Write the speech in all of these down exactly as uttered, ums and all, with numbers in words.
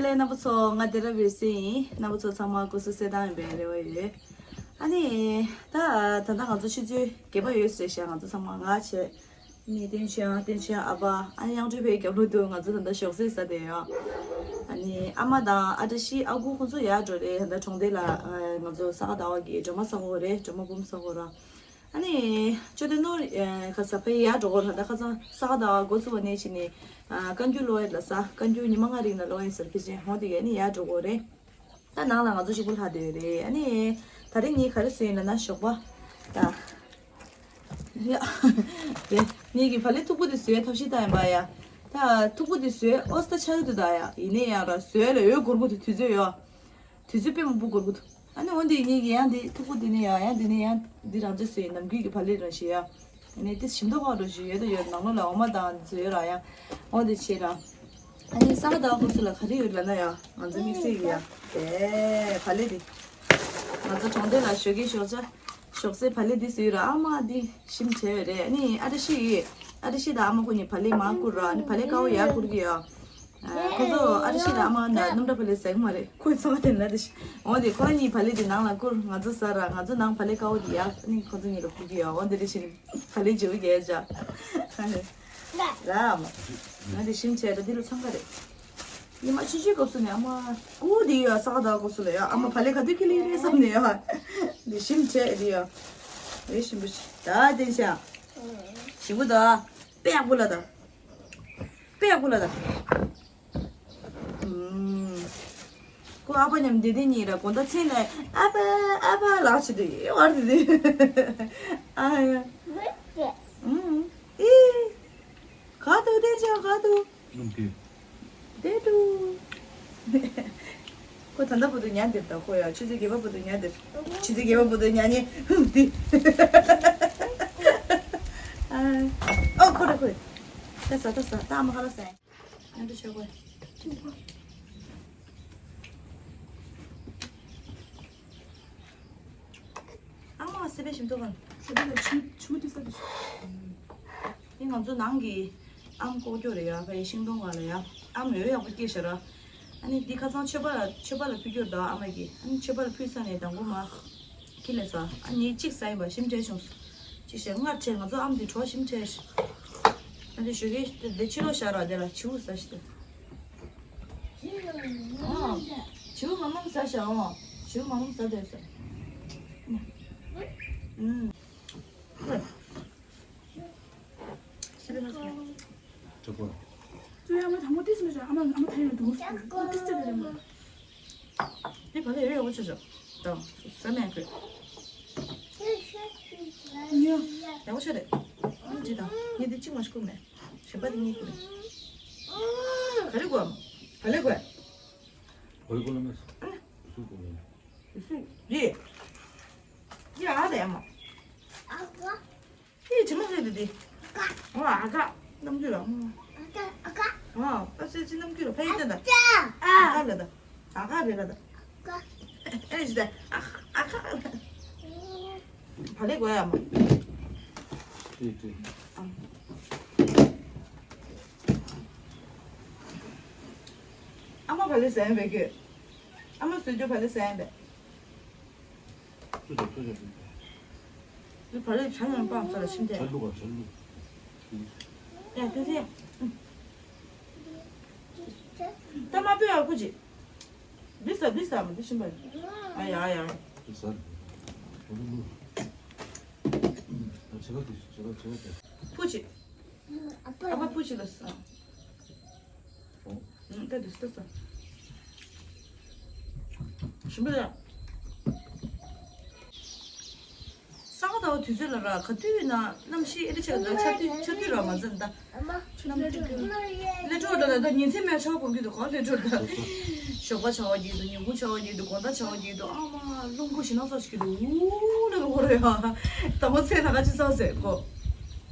རྣམ་པ་ཚོ། ང་དེ་ར་བེ་སི་ཡིན། རྣམ་པ་ཚོ་ཚང་མ་སྐུ་གཟུགས་གསལ་ཐང་ཡིན་པའི་རེ་བ་ཡོད། ཨ་ནི། ད་ད་ལྟ་ང་ཚོ་ཆུ་ཚོད་བརྒྱད་པ་ཡོད་ཟེར་ཤག་ང་ཚོ་ཚང་མ་ང་བྱས། ནི་བསྟན་ཆོས་ཨ། བསྟན་ཆོས་ཨ་ཕ། ཨ་ནི་གཡང་སྒྲོལ་ཕའི་རྒྱབ་ལོགས་དུ་ང་ཚོ་ད་ལྟ་ཞོགས་ཟས་ཟ་བསྡད་ཡོད། ཨ་ནི་ཨ་མ་དང་ཨ་བཀྲ་ཤིས་ཨ་ཁུ་ཁོང་ཚོ་ཡར་འགྲོ་རེད། ད་ལྟ་གྲོང་སྡེ་ལ་ང་ཚོ་ས་ག་ཟླ་བ་གི་སྒྲོལ་མ་ཟ་གོ་རེད། སྒྲོལ་མ་འབུམ་ཟ་གོ་ར། ཨ་ནི་ཅོ་ཏེ་ནོར་ཁ་ས་ཕ་ཡི་ཡར་འགྲོ་གོ་ར། ད་ཁ་སང་ས་ག་ཟླ་བ་འགོ་ཚུགས་པ་ནས་ཕྱིན་ནས་བཀའ་འགྱུར་ཀློག་ཡས་ལ་ས། བཀའ་འགྱུར་ཉི་མ་ལྔ་རིང་ལ་ཀློག་ཡས་ཟེར་ཕི་ཅན་ཧོང་དེ་ག་ཨ་ནི་ཡར་འགྲོ་གོ་རེད། ད་ནང་ལ་ང་ཚོ་གཅིག་པུ་ལྷག་བསྡད་ཡོད་རེད། ཨ་ནི་ད་རིང་ངས་ག་རེ་བཟོས་ཡིན་ལབ་ན་ཞོགས་པ། ད་ཡ་དེ་ངེད་ཀྱི་བག་ལེབ་མཐུག་པོ་དེ་བཟོས་ཐབས་ཤེས་བཏང་ཡིན་པ་ཡ། ད་མཐུག་པོ་དེ་བཟོས་ཨོ་སི་ད་ཆགས་ཀྱི་འདུག་ད་ཡ། ཡིན་ནའི་ཡང་ར་བཟོས་ལ་འོས་སྐོར་པོ་དེ་དུས་ཚོད་ཡོད། དུས་ཚོད་དཔེ་མང་པོ་འགོར་གི་འདུག་ཨ་ནི་འོན་ཏེ་ངེད་ཀྱི་ཡང་འདི་མཐུག་པོ་འདི་ནི་ཡང་ཡང་འདི་ནི་ཡང་འདི་རང་ཅག་སུ་ཡིན་ནམ་རྒྱུན་གྱི་བག་ལེབ་རང་ཞིག་ཡ། ཨ་ནི་འདི་ཞིམ་མདོག་ཁ་འགྲོ་ཞིག་ཡོད་དོ་ཡོད། ནང་ལོགས་ལ་འོ་མ་དང་འདི་ཚོ་ཡོད་ར་ཡ། འོ་འདི་བྱེད་ར། ཨ་ནི་ས་ག་ཟླ་བ་སྐབས་སུ་ལ་ག་རེ་ཡོད་ལབ་ན་ཡ། ང་ཚོ་དམིགས་བསལ་གྱི་ཡ། དེ་བག་ལེབ་འདི། ང་ཚོ་གྲོང་སྡེ་ལ་ཞོགས་ཀས་ཞོགས་ཇ། ཞོགས་ཟས་བག་ལེབ་འདི་བཟོས་ར། ཨ་མ་འདི་ཞིམ་བྱས་ཡོད་རེད། ཨ་ནི་ཨ་བཀྲ་ཤིས་ཡིས། ཨ་བཀྲ་ཤིས་དང་ཨ་མ་ཁོ་གཉིས་བག་ལེབ་མར་བསྐུར་ར། ཨ་ནི་བག་ལེབ་དཀར་པོ་ཡར་བསྐུར་གི་ཡ། ཁོ་ཚོ་ཨ་རི་ཤི་དང་ཨ་མ་ན་སྣུམ་འདྲ་བ་ལས་ཟ་གི་མ་རེད། ཁོའི་ཚོང་དེ་ན་དེ་ཤི། འོ་དེ་ཁོ་རང་གཉིས་བག་ལེབ་དེ་ནང་ལ་བསྐུར། ང་ཚོ་ཟ་ར། ང་ཚོ་ནང་བག་ལེབ་དཀར་པོ་དེ་ཡ་ནི་ཁོ་ཚོ་གཉིས་ལ་བསྐུར་གི་ཡོད། འོ་དེ་རེ་ཞིག་བག་ལེབ་བརྗེ་པོ་རྒྱག་བྱ། ར་ཨ་མ། ང་དེ་ཞིམ་བྱས་ད་དེ་ལ་འཚང་ཁ་རེད། ཉི་མ་ཆུ་ཆུའི་སྐབས་སུ་ནས་ཨ་མ་སྐུ་དེ་ཡ། ས་ག་ཟླ་སྐབས་སུ་ལ་ཡ། ཨ་མ་བག་ལེབ་ག་དུས་ཁྱེར་ལེ་རེད་བསམ་ནས་ཡ། དེ་ཞིམ་བྱས་དེ་ཡ། རེ་ཞིམ་པོ་ཞིག་ད་དེ་བྱ། ཞིམ་པོ་ད། དཔེ་ཡག་པོ་ལ་ད། དཔེ་ཡག་པོ་ལ་ད། ཨུམ། ཁོ་ཨ་ཕ་མཉམ་དེ་དེ་གཉིས་ར་དགོང་དག་མཚན་ལ་ཨ་ཕ་ཨ་ཕ་ལགས་བྱེད་དུ་ཡོད་རེད་དེ། ཨ་ཡ། ཨུམ། ཨི། ག་དུ་དེ་ཅག་ག་དུ། ལུང་གི། དེ་དུ། ཁོ་ད་ལྟ་བར་དུ་ཉལ་འདིར་ད་ཁོ་ཡ། ཆུ་ཚོད་བརྒྱད་པ་བར་དུ་ཉལ་འདིར། ཆུ་ཚོད་བརྒྱད་པ་བར་དུ་ཉལ་ཉལ་ཧུམ་དེ། ཨ། ཨོ་ཁོ་རེ་ཁོ་རེ། ད་ཟ་ད་ཟ་ད་ཨ་མ་ཁ་ལག་ཟ། ཨ་འདྲ་ཆོག་གོ། ཨ་མ་སེ་པའི་ཞིམ་ཏོག་ག། སེ་པའི་ལ་ཆུ་ཆུ་མ་ཏི་ས་དུ། ཨ་ནི་ང་ཚོ་ནང་གི་ཨམ་ལྐོག་གྱོག་རེད་ཡ། ཕ་ཡི་ཤིང་སྡོང་བ་ལ་ཡ། ཨམ་འོད་ཡག་པོ་སྐྱེས་ཤག་ར། ཨ་ནི་འདི་ཁ་སང་མཆོད་པ་ལ་མཆོད་པ་ལ་ཕུལ་རྒྱུར་གདའ་ཨ་མ་གིས། ཨ་ནི་མཆོད་པ་ལ་ཕུལ་ས་ནས་དང་པོ་མ། ཁྱི་ལས་ཟ། ཨ་ནི་གཅིག་ཟ་ཡིན་པ་ཞིམ་བྲལ་བྱུང་། ཅི་ཞེས་སྔར་བྱས་ང་ཚོ་ཨམ་འདི་གྲོ་ཞིམ་བྲལ་ཞིག་ཨ་ནི་ཞོགས་ཀས་དེ་ཕྱི་ལོགས་བཞག་ར་དེ་ལ་བྱིའུ་ཟ་ཞིག་དེ། ཨོ། བྱིའུ་མ་མང་ཟ་ཤག་ཨོ། བྱིའུ་མ་མང་ཟ་དེ་ཟ། ཨུམ། སི་པན་ལ་ཟ། ཅོག་པོ། ཙུ་ཡ་ང་དང་པོ་ཏིས་མི་ཤ་ཨ་མ་ཨ་མ་ཐ་ཡོང་དུ་མོ་སུ་ཏིས་ཏི་རེ་མ། དེ་བ་ལས་ཡོད་ཡོད་ཆོ་ཆོ། དང་ས་མེད་ཁོས། ཉོ། ཡག་པོ་ཆོ་རེད། ཨ་ཇི་དང་ངས་དེ་གཅིག་མ་ཞིག་ཁུར་མེད། གཞན་པ་དེ་གཉིས་ཁུར་མེད། ག་རེ་དགོས། ག་ལེ་དགོས། ག་ལེ་དགོས་ལ་མེད། སུ་དགོས་མེད། སུ་རེད། ཡ་ཨ་རེད་ཨ་མ། ཨེ་ཇི་མ་ཟེར་དེ་དེ། ཨ་ཨ་ཀ། རྣམ་འགྱུར་ལ། ཨ་ཨ་ཀ། ཨ་ཨ་ཀ། ཨ་ཨ་ཟེར་ཅི་རྣམ་འགྱུར་ལ་ཕ་ཡི་ཏན་ཏན། ཨ་ཨ་ཀ་ལ་ད། ཨ་ཀ་རེད་ལ་ད། ཨ་ཨ་ཀ། ཨེ་ཇི་ད། ཨ་ཨ་ཀ། བ་ལེ་གོ་ཡ་མ། ཏི་ཏི། ཨ། ཨ་མ་བ་ལེ་ཟ་ཡ་བེ་གི། ཨ་མ་བཟོས་རྒྱུ་བ་ལེ་ཟ་ཡ་བེ། ཅུ་ཅུ་ཅུ་ཅུ། འདི་བ་ལེ་ཇ་ཡང་སྤངས་ས་ལ་ཕྱིན་ཏེ། ཇ་བླུགས་པ་ཇ་བླུགས། ཡ་དེ་ཚེ། ད་མ་པོས་ཨ་ཁུ་ཅི། འདི་ཟ་འདི་ཟ་མ་འདི་ཤིན་པ། ཨ་ཡ་ཡ། འདི་ཟ། ཨ་ཆེ་ག་དེ་ཆེ་ག་ཆེ་ག་དེ། ཕུ་ཅི། ཨ་ཕ་ཕུ་ཅི་ལ་ཟ། ཨོ། ད་དུས་ད་ས། ཞིམ་པོ་རེད། ས་ག་ཟླ་བ་དུས་ཚོད་ལ་ར་ག་དུས་ན་གནམ་གཤིས་ཨེ་འདྲ་ཆགས་འདུག་ཆར་དུས་ཆར་དུས་ར་མ་ཚད་ད། གནམ་དུས་དུས། ལས་འཕྲོ་འདྲ་ད་ཉིན་མཚན་མེད་ཆར་སྦོམ་གྱི་འདུག་གང་ལས་འཕྲོ་ད། ཞོགས་པ་ཆར་པ་གྱི་འདུག་ཉིན་གུང་ཆར་པ་གྱི་འདུག་དགོང་དག་ཆར་པ་གྱི་འདུག་ཨ་མ་རླུང་ཁུག་ཞིག་ན་ཚོགས་ཤིག་གི་འདུག་ཨུ་ལ་ལ་ཧོ་ར་ཡ། དང་པོ་ཚེ་ད་ག་ཅི་ཚོགས་ཟེར་གོ།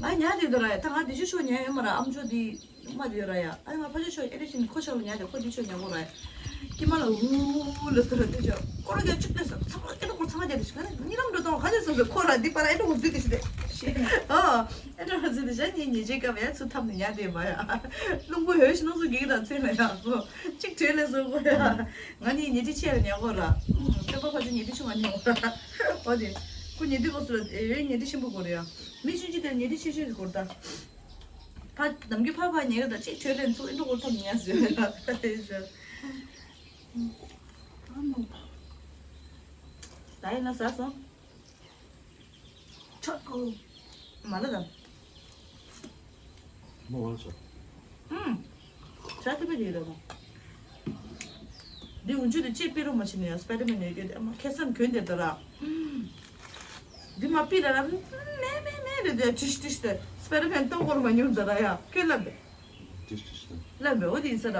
ང་ཉལ་དེ་འདུག་ར་ཡ། ད་ང་དེ་ཆུ་ཤོག་ཉལ་ཡོད་མ་ར་ཨམ་ཅོག་དེ། མ་དེ་ཡོད་ར་ཡ། ཨ་ང་ཕ་ཆུ་ཤོག་ཨེ་རེ་ཤིན་ཁོ་ཆག་ལ་ཉལ་དེ་ཁོ་དེ་ཆོག་ཉལ་གོ་ར་ཡ། ཀྱེ་མ་ལ་ཝུ་ལ་ཟེར་ར་དེ་ཅོ་ཀོ་ར་ག་ཅིག་ཏེ་ས་ཚང་མ་ཨེ་འགྲོ་གོ་ཚང་མ་དེ་ཞིག་ག་ནི་ཉི་ལམ་འགྲོ་དང་ག་ཅིག་སོ་སོ་ཁོ་ར་འདི་པ་ར་ཨེ་འགྲོ་གོ་ཟི་དེ་ཞིག་དེ་ཨ་ཨེ་འགྲོ་གོ་ཟི་དེ་ཞག་ཉི་ཉི་ཅེ་ཀ་བ་ཡ་ཚུ་ཐམ་ནི་ཉ་དེ་མ་ཡ་རླུང་བུ་ཧོས་ཤི་ནོ་སུ་གི་གི་དང་ཚེ་ལ་ཡ་གོ་ཅིག་བྲེལ་ལ་སོ་གོ་ཡ་ང་ཉི་ཉི་ཅེ་ཆེ་ལ་ཉ་གོ་ར་སྟོན་པ་ཕ་ཅི་ཉི་ཅེ་ཆུང་ང་ཉ་གོ་ར་ཨོ་དེ་ཁོ་ཉི་དེ་གོ་སུ་ལ་ཨེ་ཉི་ཅེ་ཆེན་པོ་གོ་ར་ཡ་མི་ཆུང་ཅི་དེ་ཉི་ཅེ་ཆེ་ཆེ་གོ་ར་ད། ཕ་ནམ་རྒྱུན་ཕ་ཕ་ཉེ་རེ་ད་ཅིག་ཆོས་ལེན་ཚུགས་ཨིན་འགྲོ་གོ་ཐབས་ཉེ་ཟེར་ཡ་ད་དེ་ཞོ། ད་ཡིན་ན་ཟ་སོང་། ཆོག་གོ། མ་ལ་ད། མོ་བ་ཆོག་ཨུམ། ཆ་ཏི་པི་རེད་ད་མོ། འདི་འུ་ཆུ་དེ་ཅེས་པི་རུ་མ་ཕྱིན་ནས་སྤེ་ར་མེན་ནས་ཡོད་དེ་ཨ་མ་ཁེ་སམ་གྱོན་དེ་ད་ར། འདི་མ་པི་ར་ར་མེ་མེ་མེ་རེད་དེ་ཏིཤ་ཏིཤ་དེ་སྤེ་ར་མེན་གཏོང་གོར་མ་ཉུར་ད་ར་ཡ་ཁྱོད་ལབ་དེ། ཏིཤ་ཏིཤ་དེ། ལབ་དེ་འོ་དེ་ཡིན་ས་ར།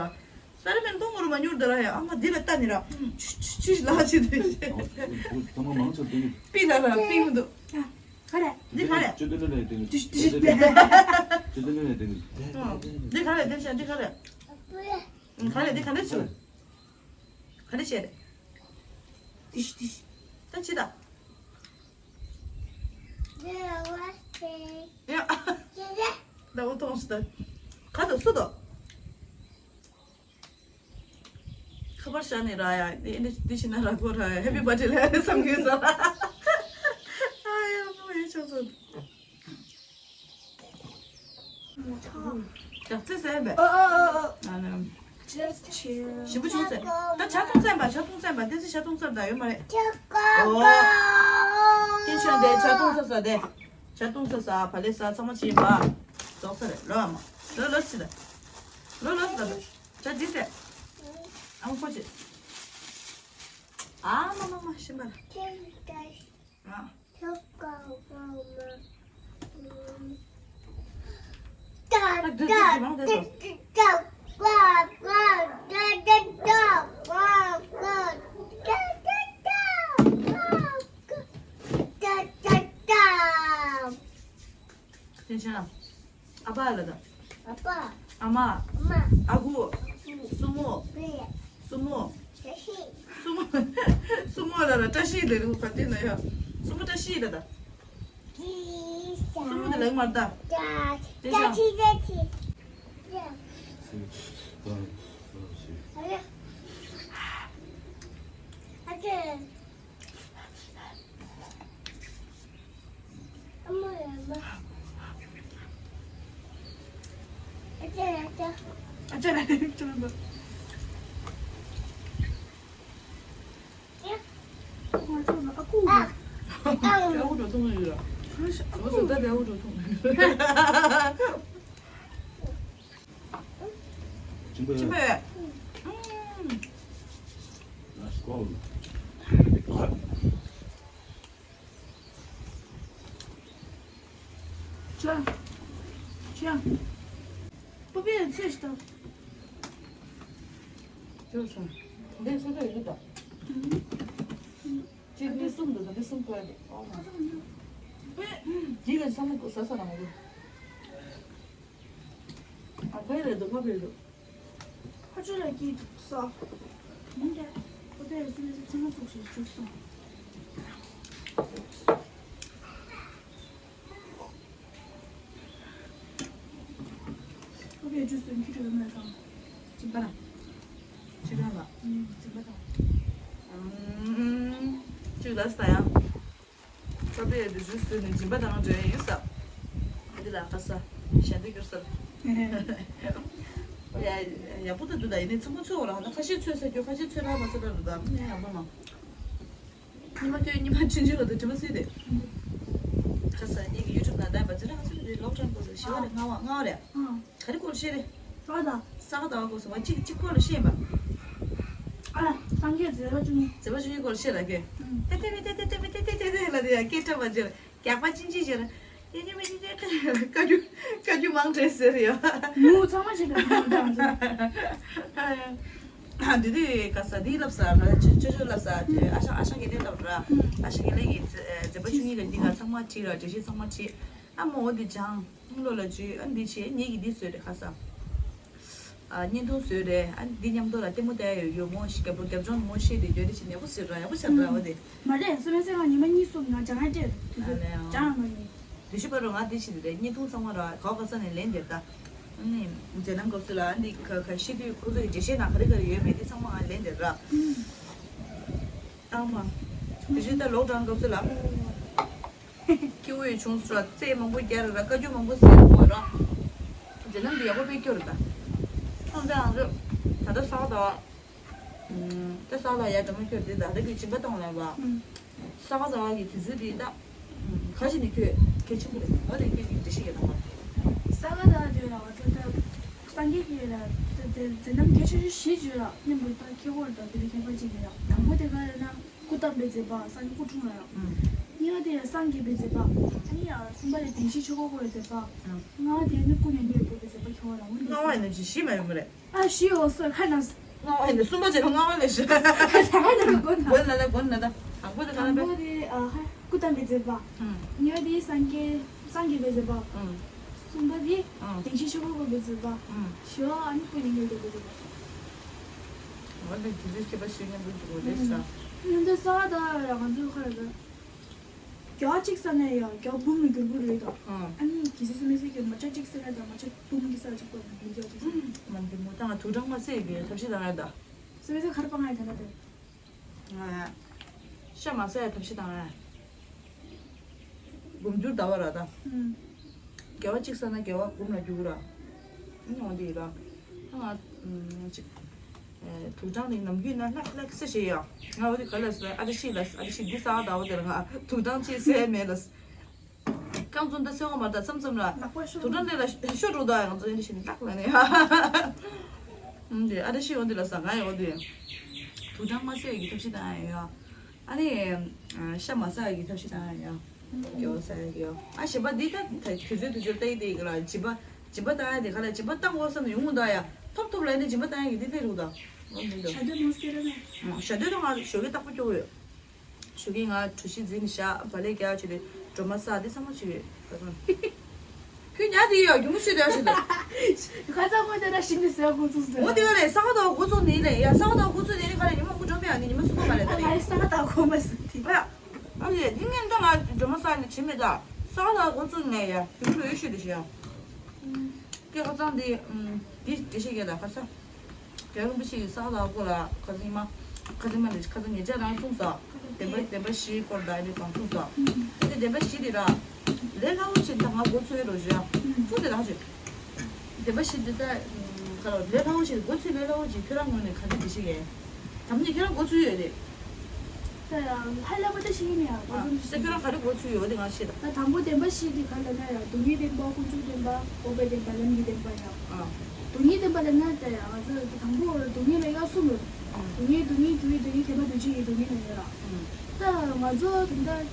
སྤེ་ར་མེན་གཏོང་གོར་མ་ཉུར་ད་ར་ཡ་ཨ་མ་འདི་ལ་ལྟ་ནི་ར། ཏིཤ་ཏིཤ་ཏིཤ་ལ་ཅི་དེ། ཨོ་ཚང་མ་མང་ཆེ་དེ་ནི། པི་ལ་ར་པི་མི་འདུག་ག་རེ། འདི་ག་རེ། ཅོ་ཏི་ལེ་ལེ་དེ་ནི། ཏིཤ་ཏིཤ་དེ། ཅོ་ཏི་ལེ་ལེ་དེ་ནི། འདི་ག་རེ་འདི་བྱ་འདི་ག་རེ། ག་རེ་འདི་ག་རེ་བྱེད། ག་རེ་བྱེད་རེད། ཏིཤ་ཏིཤ། ད་ཅི་ད། ཡ། ད་འུ་ཐོང་ཤི་ད། ག་དུ་སུ་དུ། ཁ་པར་བཞག་ནས་ར་ཡ། འདི་འདི་འདི་ཤི་ན་ར་གོ་ར་ཡ། Happy birthday ལ་ཡ་བསམ་གྱི་ས། ཨ་ཡ་མོ་ཡ་ཆོག་སོང་། ཇག་རྩི་ཟས་པས། ཨ་ཨ་ཨ་ཨ། ཨ་ནི། Just chill. ཞིམ་པོ་བྱུང་ཟེར། ད་ཇ་འཐུང་ཟེར་པ་ཇ་འཐུང་ཟེར་པ་དེ་ཚེ་ཇ་འཐུང་ཟེར་ད་ཡོད་མ་རེད། ཨོ། ཏེ་ཤོན་དེ་ཇ་འཐུང་ཟེར་ས་དེ། ཇ་འཐུང་ཟེར་ས་བ་ལེ་ས་ཚང་མ་ཅི་ཡིན་པ། རྫོགས་ས་རེད་ལོ་ཨ་མ། ལོ་ལོ་སི་ད། ལོ་ལོ་སི་ད། ཇ་འདི་ཟེར། ཨ་མ་ཁོ་ཅི། ཨ་མ་མ་མ་ཤི་མ་ལ། ཨ། ཨ་ཕ་ལ་ད། ཨ་ཕ། ཨ་མ། ཨ་མ། ཨ་ཁུ། ཨ་ཁུ། སྲུ་མོ། པེ། སྲུ་མོ། བཀྲ་ཤིས། སྲུ་མོ། སྲུ་མོ་ལ་ལ་བཀྲ་ཤིས་ལ་རུ་ག་དེ་ན་ཡ། སྲུ་མོ་བཀྲ་ཤིས་ལ་ད། ཅི་ས། སྲུ་མོ་དེ་ལ་མར་ད། ཅ། དེ་ཅ་ཤ། ཅི་ཅ་ཅི། ཅ། ཨ་ཡ། ཨ་ཅེ། ཅ། ཅ། པུ་པའི་ཚེ་ཞིག་དང་། ཅོ་སོང་། འདི་ཚོ་ད་ཡོད་ད། གཅིག་འདི་གསུམ་འདུག་ད་འདི་གསུམ་བཀོད་དེ། ཨོ་མ། པེ། འདི་ལ་བསམ་བློ་ཟ་ས་རང་གི། ཨ་ཕའི་རེད་འདུག་ཕ་ཕའི་རེད་འདུག་ཕ་ཆུ་ལ་སྐྱིད་འདུག་ས། མིན་ཏེ། ཁོ་ཚོས་སུ་ལས་སུ་ཚང་མ་ཚོགས་ཤིག་བཅུག་སོང་། ཁོ་པའི་ཇུས་སུ་འཁྱུད་འགྲོ་ཡོད་མེད་དང་། སྦྱིན་པ་ར། ཁྱེད་རང་ལ། ཨུམ། སྦྱིན་པ་དང་། ཨུམ། ཅིག་ལ་ས་ཡང་། ཁོ་པའི་འདི་ཇུས་སུ་ནི་སྦྱིན་པ་དང་འབྲེལ་ཡོད་ས། འདི་ལ་ཁ་ས། གཞན་དུ་གྱུར་ས། ཡ་ཡག་པོ་ད་འདུག་ད་ཡིན་ནི་ཚང་མ་ཚོས་འོ་ར་ད་ཁ་ཤས་ཚོས་ས་རྒྱུ་ཁ་ཤས་ཚོས་ར་མ་ཚོས་ར་འདུག་ད་ཡག་པོ་མ། ཉི་མ་ཁྱོད་ཉི་མ་ཆུང་ཆུང་ལ་དུ་དྲི་མ་སྲིད་དེ། ཁ་ས་ཉིད་ཀྱི་ཡུ་ཊུབ་ནང་བསྟན་པ་ཚེ་རིང་ང་ཚོ་འདི་ལོག་ཀྲན་པོ་ཟེར་ཞི་བ་རེད་ལྔ་བ་ལྔ་བ་རེད། ག་རེ་སྐོར་བཤད་རེད། ས་ག་ཟླ་བ་སྐོར་སོང་བ་གཅིག་གཅིག་སྐོར་ལ་བཤད་པ། ཨ་སངས་རྒྱས་མཛད་པ་བཅུ་གཉིས། མཛད་པ་བཅུ་གཉིས་སྐོར་བཤད་ལ་གས། ཏེ་ཏེ་མི་ཏེ་ཏེ་ཏེ་མི་ཏེ་ཏེ་ཏེ་ཏེ་ལ་དེ་ཡ་སྐད་འཁྲབ་པ་བརྗོད། རྒྱག་པ་ཅི་འཇིག་བྱེད་ན། ཡེ་ཉི་མི་ཉི་ཉི་བཀའ་རྒྱུ་བཀའ་རྒྱུ་མང་གྲས་ཟེར་ཡོད། མུ་ཚང་མ་ཞིག་ག་ཚང་ཚང་ཚང་། འདི་དུས་ག་ས་འདི་ལབ་ས་ར་ཅོ་ཅོ་ཅོ་ལབ་ས་དེ་ཨ་ཞང་ཨ་ཞང་གི་ལེན་ལབ་ར། ཨ་ཞང་གི་ལེན་གྱི་མཛད་པ་བཅུ་གཉིས་ལ་འདི་ག་ཚང་མ་བྲིས་ར་འགྲེལ་བཤད་ཚང་མ་བྲིས། ཨ་མོ་འོ་འདི་སྦྱང་། བློ་ལ་འཇུས་ཨ་འདི་བྱས་ངེད་ཀྱི་འདི་བཟོས་རེད་ག་ས། ཨ་བརྙན་ཐུང་བཟོས་རེད། ཨ་འདི་མཉམ་དུ་ལ་ལྟད་མོ་བལྟ་ཡ་ཡོད་ཡོད་མོ་ཞིག་རྒྱབ་རྒྱབ་ལྗོངས་མོ་ཤེས་དེ་ཡོད་རེད་ཞིག་ནས་པོ་ཟེར་ར་ཡག་པོ་ཆགས་འདུག་ཨ་དེ། མ་རེད། སོ་མེ་སེ་ང་ཉི་མ་གཉིས་གསུམ་ང་སྦྱང་ཡ་སྤྲད་དུས་ཚོད་ཨ་ལས་ཨང་། སྦྱང་མ་ཡིན། དེ་ཤུ་པ་རུ་ང་དེ་ཞིག་རེད། བརྙན་ཐུང་ཚང་མ་ར་ག་ག་ས་ནས་ལེན་དེར་ད། ཨ་ནི་མཛད་རྣམ་སྐབས་སུ་ལ་ཨ་འདི་ག་ག་ཤེས་དུས་ཁོ་ཚོ་ཡི་འགྲེལ་བཤད་ན་ག་རེ་ག་རེ་ཡོད་མེད་དེ་ཚང་མ་ང་ལེན་དེར་ར། ཨ་མ། དེ་བཞིན་ད་ལོག་དྲང་སྐབས་སུ་ལ། སྐྱེ་བོ་ཡི་བྱུང་སུ་ར་རྩེད་མང་པོ་རྒྱ་ར་ར་བཀའ་བཀྱོན་མང་པོ་ཟེར་དགོས་ར། མཛད་རྣམ་འདི་ཡག་པོ་དཔེ་སྐྱོ་རེད་ད། ཨང་ད་ཨང་རེད། ད་ལྟ་ས་ག་ཟླ་བ། ད་ས་ག་ཟླ་བ་ཡ་འགྲོ་མ་ཁྱོད་འདི་ད་ལྟ་གི་སྦྱིན་པ་བཏང་ལ་བ། ས་ག་ཟླ་བ་གི་དུས་ཚོད་འདི་ད། ཁ་ཅིག་ནི་ཁྱོད་གལ་ཆེན་པོ་རེད། ང་ལས་ཁྱོད་ཀྱི་འདྲི་ཤེས་ཀྱི་དང་བ། ས་ག་ཟླ་བ་དུས་ལ་བ་ཚོ་ད། སངས་རྒྱས་ཀྱི་ལ་ད་མཛད་མཛད་རྣམ་གལ་ཆེ་ཤོས་བཞི་བརྗོད་ལ་མཉམ་དུ་ད་ཁྱེད་ཧོར་དང་དེ་ལ་ཁྱད་པར་ཅིག་ཡོད་ལ་དང་པོ་དེ་ག་རེ་ན། སྐུ་བལྟམས་པའི་མཛད་པ་སངས་རྒྱས་སྐུ་འཁྲུངས་ལ་ཡང་། ཨུམ། གཉིས་པ་དེ་ཡང་སངས་རྒྱས་པའི་མཛད་པ། ཨ་ནི་ཡང་གསུམ་པ་དེ་བདེན་བཞིའི་ཆོས་འཁོར་བསྐོར་བའི་མཛད་པ། ཨུམ། ལྔ་པ་དེ་ནི་སྐུ་མྱ་ངན་ལས་འདས་པའི་མཛད་པ་ཁྱོད་རང་འོན་ལྔ་པ་ཡིན་ན་ཅི་ཤི་མ་ཡོང་གི་རེད། ཨ་ཤི་ཡོང་སོ་ཁ་ནང་། ལྔ་པ་ཡིན་ན་གསུམ་པ་བྱས་ན་ལྔ་པ་ལས་ཤི། ད་ག་ནང་གི་མགོ་ན། མགོ་ན་ལ་མགོ་ན་ད། དང་པོ་དེ་ག་ལ་དང་པོ་དེ་ཨ་ཧ་སྐུ་བལྟམས་པའི་མཛད་པ། ཨུམ། གཉིས་པ་དེ་སངས་རྒྱས་སངས་རྒྱས་པའི་མཛད་པ། ཨུམ། གསུམ་པ་དེ། ཨང་། བདེན་བཞིའི་ཆོས་འཁོར་བསྐོར་བའི་མཛད་པ། ཨང་། བཞི་པ་ཨ་ནི་སྐུ་མྱ་ངན་ལས་འདས་པའི་མཛད་པ། འོ་དེ་དུས་ཚོད་ཁྱད་པར་ཞིག་མཉམ་དུ་འགྲོ་རེད་ཤག་ཡིན་དུས་ས་ག་ཟླ་ཡ་ང་ཚོའི་ཁ་ལ་ད། རྒྱ་གཅིག་ས་ནས་ཡ་རྒྱ་འབུམ་ལ་འགྱུར་གི་རེད་ད། ཨང་། ཨ་ནི་གལ་སྲིད་སུ་མེད་ཟེར་གྱི་མ་ཆ་གཅིག་ས་ནས་ད་མ་ཆ་འབུམ་གྱི་ས་གཅིག་པ་མི་རྒྱ་གཅིག་ས་ནས། མ་འདི་མོ་ད་ང་དུག་སྦྲང་མ་བསད་ཀྱི་ཐབས་ཤེས་དང་ཡ་ད། སུ་མེད་ཟེར་ག་རེ་སྤང་ང་ཡ་ད་ད་དེ། ཤ་མ་ཟ་ཡ་ཐབས་ཤེས་དང་། སྒོམ་རྒྱུ་ཟླ་བ་ར་ད། ཨུམ། དགེ་བ་གཅིག་བསགས་ན་དགེ་བ་འབུམ་ལ་འགྱུར་ར། ཨ་ནི་འོ་འདི་ར། ད་ང་ཅིག་དུག་སྦྲང་ནི་ནམ་རྒྱུན་ན་ལྷག་ལྷག་སེ་བྱེད་ཡ། ང་འོ་འདི་ག་ལ་ཟེར་ཨ་ཏི་ཤི་ལ་ཨ་ཏི་ཤི་འདི་ས་ཟླ་བ་དེར་ང་དུག་སྦྲང་ཅིག་བསད་མེད་ལ། རྐང་བཙུན་ད་སེ་འོ་མ་ད་མཚམས་མཚམས་ལ། ལག་པ་ཤོར། དུག་སྦྲང་དེ་ལ་ཤོ་འགྲོ་ད་ང་ཚོ་ཨིན་ཇི་ཤིན་ལག་ལ་ནི། ཨུམ་དེ་ཨ་ཏི་ཤི་འོ་འདི་ལ་ཟ་ང་ཡ་འོ་འདི། དུག་སྦྲང་མ་བསད་ཀྱི་ཐབས་ཤེས་དང་ཡ། ཨ་ནི། ཤ་མ་ཟ་ཡ་གི་ཐབས་ཤེས་དང་ཡ། ཡོ་ཟ་ཡ་གི་ཡོ། ཨ་ཞེས་པ་འདི་ད་དུས་ཚོད་དུས་ཚོད་ལྟ་ཡི་དེ་གི་ལ་སྦྱིན་པ། སྦྱིན་པ་བཏང་ཡ་དེ་ག་ལ་སྦྱིན་པ་བཏང་དགོས་བསམ་ནས་ཡོང་གི་འདུག་ཡ། ཐོབ་ཐོབ་ལ་ནི་སྦྱིན་པ་བཏང་ཡ་གི་འདི་ལས་རུ་ད། འོ་འདི་འདུག་ཞག་སྡོད་མོ་སྐད་ར་ནས། ཞག་སྡོད་ད་ང་ཞོགས་ཀས་རྟག་པར་སྐྱོ་གི་ཡོད། ཞོགས་ཀས་ང་གྲོ་ཞིབ་འཛིན་བཞག་བག་ལེབ་རྒྱག་བྱས་ཏེ་སྒྲོལ་མ་བསགས་དེ་ཚང་མ་བྱེད་ཡོད་ཁ་སང་། ཁྱོད་ཉལ་དེ་ཡོད་རྒྱུ་མོ་ཤོད་དེ་ཡོད་ཤོད་དེ། ཁ་སང་ངོ་དེ་ར་ཞིམ་དེ་ཟེར་འགོ་ཚུགས་ཟེར། འོ་དེ་ག་ལས་ས་ག་ཟླ་བ་འགོ་ཚུགས་ནི་ལས་ཡ་ས་ག་ཟླ་བ་འགོ་ཚུགས་ནི་ལས་ག་ལས་ཉི་མ་འགོ་འགྲོ་མེད་ཨ་ནི་ཉི་མ་གསུམ་པ་མ་རེད་ད་ཨ་ལས། ས་ག་ཟླ་བ་འགོ་མ་ཟེར་དེ། ཨ་ཡ་དེ་ངས་འདྲ་ང་སྒྲོལ་མ་བསགས་ནི་བྱེད་མེད་ད། ས་ག་ཟླ་བ་འགོ་ཚུགས་ནས་ཡ་རྒྱུ་མོ་ལོས་ཡོད་ཤོད་དེ་ཤི་ཡ། ཀྱེ་ཁ་སང་འདི་འདི་འགྲེལ་བཤད་རྒྱག་ད་ཁ་སང་། རྒྱལ་བ་རིན་པོ་ཆེ་གིས་ས་ག་ཟླ་བ་སྐོར་ལ་ཁ་སང་ཉི་མ། ཁ་སང་མ་རེད་ཁ་སང་ཉེ་ཆར་རང་གསུངས་སོང་། བདེན་པ་བདེན་པ་བཞིའི་སྐོར་ད་ཨ་ནི་གང་གསུངས་སོང་། ཨ་ནི་བདེན་པ་བཞི་དེ་ར། ལས་སླ་བོ་ཞིག་ད་ང་མགོ་ཚོས་རོ་བཞི་ཡ། ཚོ་དེ་ལགས་ཞུ། བདེན་པ་བཞི་འདི་ད། ཁ་ལ་ལས་སླ་བོ་ཞིག་མགོ་ཚོས་ལས་སླ་བོ་ཞིག་ཁྱོད་རང་ངོས་ནས་ག་འདྲ་འགྲེལ་བཤད་རྒྱག་ཡ། དམ་ཉིད་ཁྱོད་རང་མགོ་ཚོས་ཡོད་རེད། ད་ཡང་ཧ་ལས་པ་ད་ཤེས་ཀྱི་མེད་ཨ། ད་ཁྱོད་རང་ག་རེ་མགོ་ཚོས་ཡོད་དེ་ང་ཤེས་ད། ད་དང་པོ་བདེན་པ་བཞི་དེ་ག་ལ་ན་ཡང་སྡུག་བསྔལ་བདེན་པ་ཀུན་འབྱུང་བདེན་པ་འགོག་པའི་བདེན་པ་ལམ་གྱི་བདེན་པ་ཡང་། ཨ། སྡུག་བསྔལ་བདེན་པ་ལ་ན་ད་ཡང་ང་ཚོ་དང་པོ་སྡུག་བསྔལ་ལ་ཡང་གསུམ་ཡོད། སྡུག་བསྔལ་སྡུག་བསྔལ་རྒྱུ་ཡི་སྡུག་བསྔལ་ཁྱད་པར་དུ་བྱེད་ཀྱི་སྡུག་བསྔལ་ལ་ཡོད་ར། ད་ང་ཚོ་དེ་འདྲ།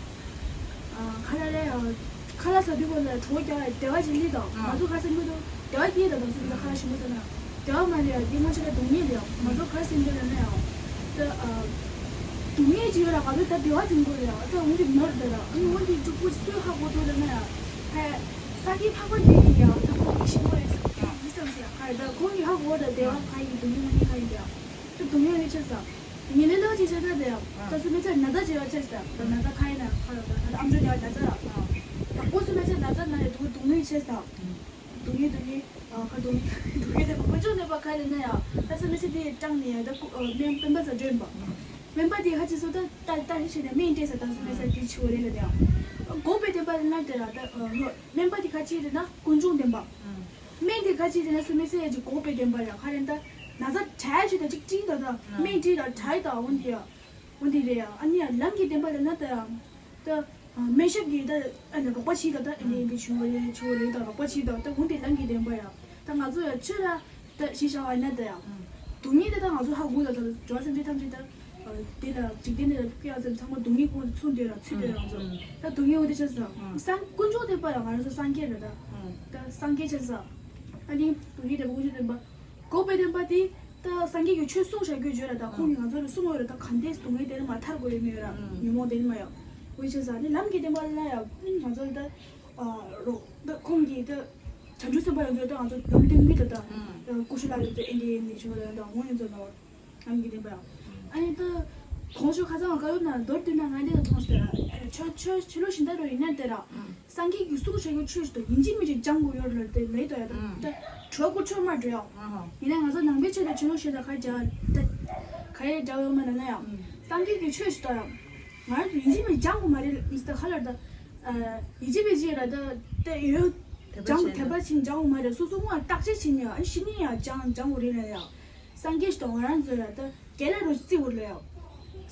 ཁ་ལ་ལས་ཡང་། ཁ་ལག་ཟ་དུས་སྐབས་ལ་གྲོད་ཁོག་རྒྱགས་བདེ་བ་ཅིག་སླེབས་དང་། ང་ཚོ་ཁ་སང་ཁུལ་དུ་བདེ་བ་སྐྱེས་དང་དང་སུ་ལ་ཁ་ལག་ཞིམ་པོ་ཟ་ན། བདེ་བ་མ་རེད་ཡ་འདི་སྔ་ཕྱི་ལ་སྡུག་བསྔལ་རེད་ཡ། ང་ཚོ་ག་རེ་ཟེར་འདོད་ལབ་ན་ཡ། ད། སྡུག་བསྔལ་ཅིག་ཡོད་ལ་ང་ཚོ་ད་བདེ་བ་འཛིན་དགོས་རེད་ཡ། ད་འོན་ཏེ་ནོར་བསྡད་ལ་ཨ་ནི་འོན་ཏེ་གཅིག་པུ་སུས་ཧ་གོ་ཐུབ་ལབ་ན་ཡ། ཧེ། སངས་རྒྱས་འཕགས་པ་འདི་ཡིན་ཡ་ད་ཁོང་གིས་ཞིམ་པོ་རེད་ཟེར་ཡ་མི་བསམ་ཟེར་ཡ་ག་རེ་ད་ཁོང་གིས་ཧ་གོ་ད་བདེ་བ་ག་ཡིན་སྡུག་བསྔལ་མ་ཡིན་ག་ཡིན་ཡ། ད་སྡུག་བསྔལ་ཡོད་ཆ་ས། ཉིན་ལས་ལོ་ཅིག་བྱས་ན་དེ་ཡང་། ད་སུ་མེད་ཚེ་ན་ཚ་བྱེད་པ་ཆེ་ས། ད་ན་ཚ་ཁ་ཡིན་ན་ཁ་ལ་ད་ད་ཨམ་ཅོག་ཉལ་ན་ཚ་ར། ད་ཁོ་སུ་མེད་ཚེ་ན་ཚ་ན་ཡ་སྡུག་སྡུག་བསྔལ་ཆེ་ས། སྡུག་བསྔལ་སྡུག་བསྔལ་ཨ་ཁ་སྡུག་བསྔལ་སྡུག་བསྔལ་དེ་ཀུན་འབྱུང་གནོད་པ་ཁ་ལ་ན་ཡ། ད་སུ་མེད་ཚེ་དེ་སྐྲག་ནས་ཡ་ད་ཀུ་སྨན་སྨན་པ་ཚ་སྒྲོན་པ། སྨན་པ་དེ་ཁ་ཅིག་སུ་ད་ལྟ་ལྟ་ཧི་བྱས་ནས་སྨན་སྤྲད་ས་ད་སུ་མེད་ཚེ་དེ་ཆུ་བ་རེད་ལ་ད་ཡ། འགོག་པའི་བདེན་པ་ལ་ན་དེ་ར་ད་སྨན་པ་དེ་ཁ་ཅིག་རེད་ན་ཀུན་འབྱུང་བདེན་པ། སྨན་དེ་ག་ཅི་རེད་ན་སུ་མེད་ཚེ་ཡ་ཅིག་འགོག་པའི་བདེན་པ་རེད་ཁ་རེ་ད། ན་ཚ་དྲག་ཞིག་ད་ཅིག་ཅིག་ད་ད་སྨན་དྲིས་ད་དྲག་ད་འོན་ཏེ་ཡ། འོན་ཏེ་རེད་ཡ་ཨ་ནི་ཡ་ལམ་གྱི་བདེན་པ་རེད་ན་ད་ཡ། ད། སྨན་ཞབས་ཀྱིས་ད་ཨ་ནི་རོགས་པ་བྱིས་ད་ད་ཨ་ནི་འདི་ཆུ་བ་རེད་ཆུ་བ་རེད་ད་རོགས་པ་བྱིས་ད་ད་འོན་ཏེ་ལམ་གྱི་བདེན་པ་ཡ། ད་ང་ཚོ་ཡ་ཆོས་ལ་ད་ཞིག་བྱ་བ་ཡིན་ན་ད་ཡ། སྡུག་བསྔལ་དེ་ད་ང་ཚོ་ཧ་གོ་ད་ད་འགྲོ་བ་སེམས་ཅན་ཐམས་ཅད་ད། དེ་ལ་འཇིག་རྟེན་འདི་ལ་སྐྱེ་བ་ཚང་མ་སྡུག་བསྔལ་ཁོང་དུ་ཚུད་འདོད་ལ་ཚུད་འདོད་ལ་ཚོ། ད་སྡུག་བསྔལ་འོ་དེ་ཆ་ས། སང་ཀུན་འབྱུང་བདེན་པ་ཡང་ང་རང་ཚོ་སངས་རྒྱས་རེད་ད། ད་སངས་རྒྱས་ཆ་ས། ཨ་ནི་སྡུག་བསྔལ་བདེན་པ་ཀུན་འབྱུང་བདེན་པ། འགོག་པའི་བདེན་པ་དེ། ད་སངས་རྒྱས་ཀྱི་ཆོས་གསུངས་བཞག་རྒྱུ་བརྗོད་ལ་ད་ཁོང་གིས་ང་ཚོ་ལ་གསུངས་ཡོད་རེད་ད་གང་ལྟར་སྡུག་བསྔལ་དེ་ལ་མ་ཐར་དགོས་ཡོད་མེད་ཡོད་ར་ཉོན་མོངས་དེ་ལ་མ་ཡོད། འོ་ཆ་ས་ནི་ལམ་གྱི་བདེན་པ་ལ་ཡང་ང་ཚོ་ལ་ད། རོགས་ད་ཁོང་གིས་ད། བྱང་ཆུབ་སེམས་དཔའ་ཡོངས་རྫོགས་ད་ང་ཚོ་ལམ་སྟོན་གྱི་ད་ད་ཀུ་ཤུ་ལ་ལ་ཚོ་ཨེ་འདི་ནི་བྱུང་ལ་ད་འོང་ཡོངས་རྫོགས་ལ་ཨ་ནི་གི་དེ་པ་ཡང་། ཨ་ནི་ད་གོང་ཞུ་ཁ་སང་བཀའ་ཡོད་ན་མདོར་བསྡུས་ན་ང་འདི་ལ་མཐོང་ཟེར་ཆོས་ཆོས་ཆོས་ལུགས་གཞན་དག་རུ་ཡིན་ན་དེ་ར། སངས་རྒྱས་ཀྱི་གསུང་བྱ་རྒྱུ་ཆོས་ཞིག་དང་ཡིན་གཅིག་མིན་གཅིག་སྦྱང་དགོས་ཡོད་རེད་དེ་ལས་དོ་ཡ་དང་ད་གྲོགས་པོ་ཆོས་མ་འགྲོ་ཡ། ཡིན་ན་ང་ཚོ་ནང་པའི་ཆོས་དང་ཆོས་ལུགས་གཞན་དག་ག་རྒྱ་ད་ག་ཡ་འདྲ་ཡོད་མ་རེད་ན་ཡང་སངས་རྒྱས་ཀྱི་ཆོས་ཞིག་དང་ཡང་ང་རང་ཚོ་ཡིན་གཅིག་མིན་གཅིག་སྦྱང་དགོས་མ་རེད་མི་སྟ་ཁ་ལར་ད་ཡིན་གཅིག་མིན་གཅིག་ར་ད་དེ་ཡོད་སྦྱང་དགོས་དད་པ་བྱིན་སྦྱང་དགོས་མ་རེད་སོ་སོ་དངོས་བརྟག་དཔྱད་བྱིན་ཡ་ཨ་ཤི་ནི་ཡ་སྦྱང་སྦྱང་དགོས་རེད་ན་ཡ་སངས་རྒྱས་ཞིག་དང་ང་རང་ཚོ་ཡ་ད། རྒན་ལགས་རོ་བརྩི་འུར་ལོ་ཡོ།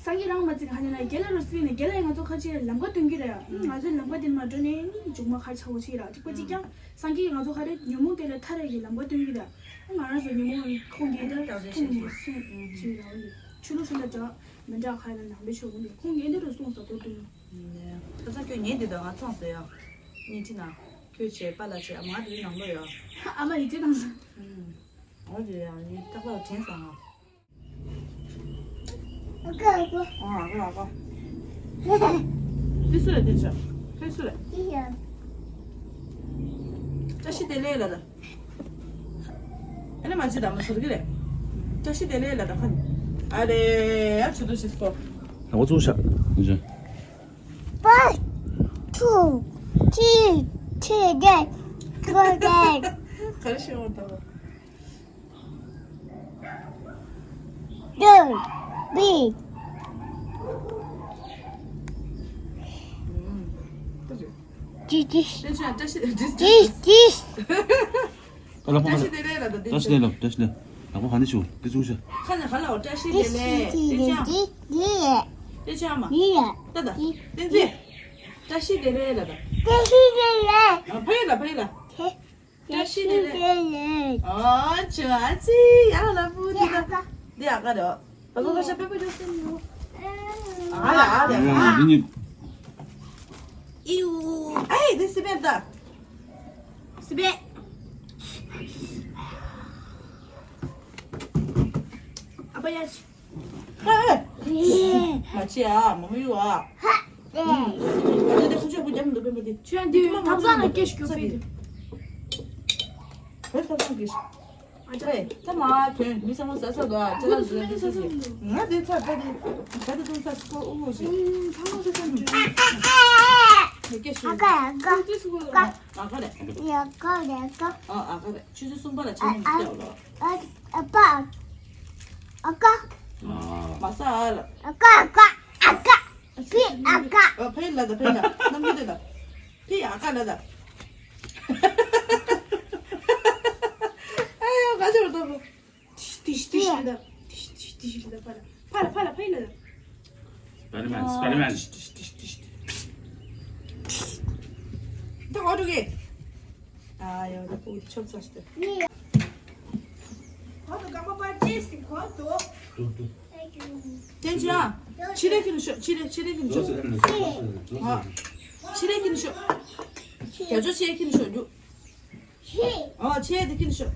སངས་རྒྱས་རང་མ་བརྩི་ནས་ཧ་ནི་ན་རྒན་ལགས་རོ་བརྩི་ནས་རྒན་ལགས་ང་ཚོ་ཁ་ཅིག་ལམ་ཁ་སྟོན་གྱི་རེད། ང་ཚོའི་ལམ་ཁ་དེ་མ་འགྲོ་ནས་ནི་མཇུག་མ་ཁ་ཆག་པོ་ཆེ་ར་ཐིག་པ་གཅིག་ཀྱང་སངས་རྒྱས་ང་ཚོ་ཁ་རེ་ཉོན་མོངས་དེ་ལས་ཐར་རེ་གི་ལམ་ཁ་སྟོན་གྱི་རེད། ང་རང་ཚོ་ཉོན་མོངས་ཁོང་གིས་ད་ཐུང་ནས་སུན་ཅི་ར་འོ་ནི་ཆུ་ལུག་ཤིན་ཏུ་འདྲ་མི་འདྲ་ཁ་ཡ་ན་ནང་པའི་ཆོས་གོ་ནི་ཁོང་ངས་འདི་རུ་གསུངས་ས་དོ་དུ་ནི། ཁ་ཚ་ཁྱོད་ངས་འདི་དང་ང་ཚོང་ཟེར་ཡ། ཉིན་ཁྲི་ན་ཁྱོད་བྱས་པ་ལ་བྱས་ཨ་མ་དེ་ནང་ལོ་ཡ། ཨ་མ་ཡིད་ཆེས་དང་ས། འོ་དེ་ཡང་ཡིན་ཏག་ཏག་དྲན་སོང་ང་། ཨ་ཀ་ཨ་ཀ་ཨ་ཨ་ཀ་ཨ་ཀ་དེ་སུ་རེད་དེ་ཆ། དེ་སུ་རེད། ཡ། བཀྲ་ཤིས་བདེ་ལེགས་ལ་ད། ཨ་ནི་མ་ཅི་ད་མ་ཟུར་གི་རེད། བཀྲ་ཤིས་བདེ་ལེགས་ལ་ད་ཁ་ནི། ཨ་རེ་ཡ་ཆུ་དུ་ཞིག་སྐོར། ལག་པ་བཙུགས་ཤག་ཡིན་ཅི། One, two, three, three, four, five. ག་རེ་ཤེས་འོང་ད། Two, three. ཅི་ཅི། ཅི་ཅི། ཨ་ལག་པ་ཧ་ལ། བཀྲ་ཤིས་བདེ་ལེགས་ལ་ད་བཀྲ་ཤིས་བདེ་ལེགས་བཀྲ་ཤིས་བདེ་ལེགས། ལག་པ་ཧ་ནི་ཞུ་དེ་བཙུགས་ཤག་ཁ་ནས་ཧ་ལ་འོ་བཀྲ་ཤིས་བདེ་ལེགས་བཀྲ་ཤིས་བདེ་ལེགས། བཀྲ་ཤིས་མ། ད་ད། བསྟན་འཛིན། བཀྲ་ཤིས་བདེ་ལེགས་ལ་ད། བཀྲ་ཤིས་བདེ་ལེགས། ཕ་ཡུལ་ལ་ཕ་ཡུལ་ལ། བཀྲ་ཤིས་བདེ་ལེགས། ཨ་ཅོ་ཨ་ཙི་ཡ་ལ་བུ་འདི་ལ་འདི་ཨ་ཀ་རེད། ཨ་ཀ་ཁ་ཤ་པེ་པེ་ཅོ་སེ་ཉོ། ཨ་ལ་ཨ་ལ་ཨ། འདི་ནི། ཨིའུ། ཨེ་འདི་སི་པེ་ད། སི་པེ། ཨ་པ་ཡ་ཆི། ཧ་ཧ། མ་ཆེ་ཨ་མ་མི་ཡུ་ཨ། ཧ། ཨ་ཅེ་དེ་ཁུ་ཆོས་བུ་རྒྱབ་མི་འདུག་པེ་པེ་དེ། ཁྱོད་འདི་ཐབ་ཚང་ལ་སྐད་ཤིག་སྐྱོ་པེ་དེ། བེ་ཐབ་ཚང་སྐད་ཤིག་ཨ་ཅེ། ད་མ་ཐོན་མི་ཚང་མ་ཟ་ས་དོ་ཨ་ཅེ་ལ་ཟ་ས་ཟ་ས་ང་དེ་ཚ་ད་དེ་ད་དེ་ཐུང་ས་སྐོར་ཨུ་ཨུ་ཞིག་ཐང་ལ་ཟ་ས་འདྲ། སྐད་ཤིག་ཨ་ཀ་ཨ་ཀ་ཨ་ཀ་རེད། ཨ་ཀ་རེད་ཨ་ཀ་ཨ་ཨ་ཀ་རེད། ཆུ་ཚོད་གསུམ་པ་ལ་ཆེ་ནས་སྐྱོ་ལོ། ཨ་ཨ་པ། ཨ་ཀ་མ་ས་ཨ་ལ། ཨ་ཀ་ཨ་ཀ་ཨ་ཀ་ཕི་ཨ་ཀ་ཨ་ཕི་ལ་ད་ཕི་ལ་ནམ་གི་དེ་ད། ཕི་ཨ་ཀ་ལ་ད། ཨ་ཡོ་ག་ཅོར་ད་བུ། ཏིཤ་ཏིཤ་ཏིཤ་ལ་ད། ཏིཤ་ཏིཤ་ཏིཤ་ལ་ད་ཕ་ལ་ཕ་ལ་ཕ་ལ་ཕི་ལ་ད། སྤའི་ཌར་མེན་སྤའི་ཌར་མེན། ཏིཤ་ཏིཤ་ཏིཤ་ཏིཤ། ད་ག་འགྲོ་གི། ཨ་ཡོ་ད་བུ་ཆོབ་ཚ་ཤི་ད། ཧོ་དོ་གམ་པ་པ་ཅེས་ཏི་ཁོ་དོ། ཏན་ཅི་ཨ། ཕྱི་རེ་ཁྱི་ནི་ཤོ། ཕྱི་རེ་ཕྱི་རེ་ཁྱི་ནི་ཤོ། ཨ། ཕྱི་རེ་ཁྱི་ནི་ཤོ། རྒྱ་ཅོ་ཕྱི་རེ་ཁྱི་ནི་ཤོ་རྒྱུ། ཨ་ཕྱི་རེ་དེ་ཁྱི་ནི་ཤོ།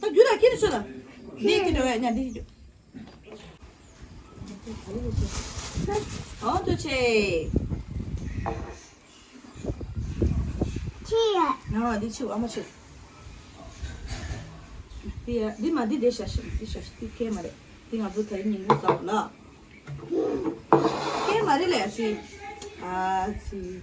ད་རྒྱུ་ལ་ཁྱི་ནི་ཤོ་ལ། འདི་ཁྱི་ནི་བས་ཉ་འདི་ཁྱི་རྒྱུ། ཨོ་ཏུ་ཆེ། ཆི་ཡ། ང་བ་འདི་ཆི་བ་མ་ཆི། འདི་ཡ་འདི་མ་འདི་འདི་ཤ་ཤི་འདི་ཤ་ཤི་འདི་ཁེ་མ་རེད། འདི་ང་ཚོ་ད་རིང་ཉིན་གུང་ཟ་བ་ལ། ཁེ་མ་རེད་ལས་ཨ་ཚི། ཨ་ཚི།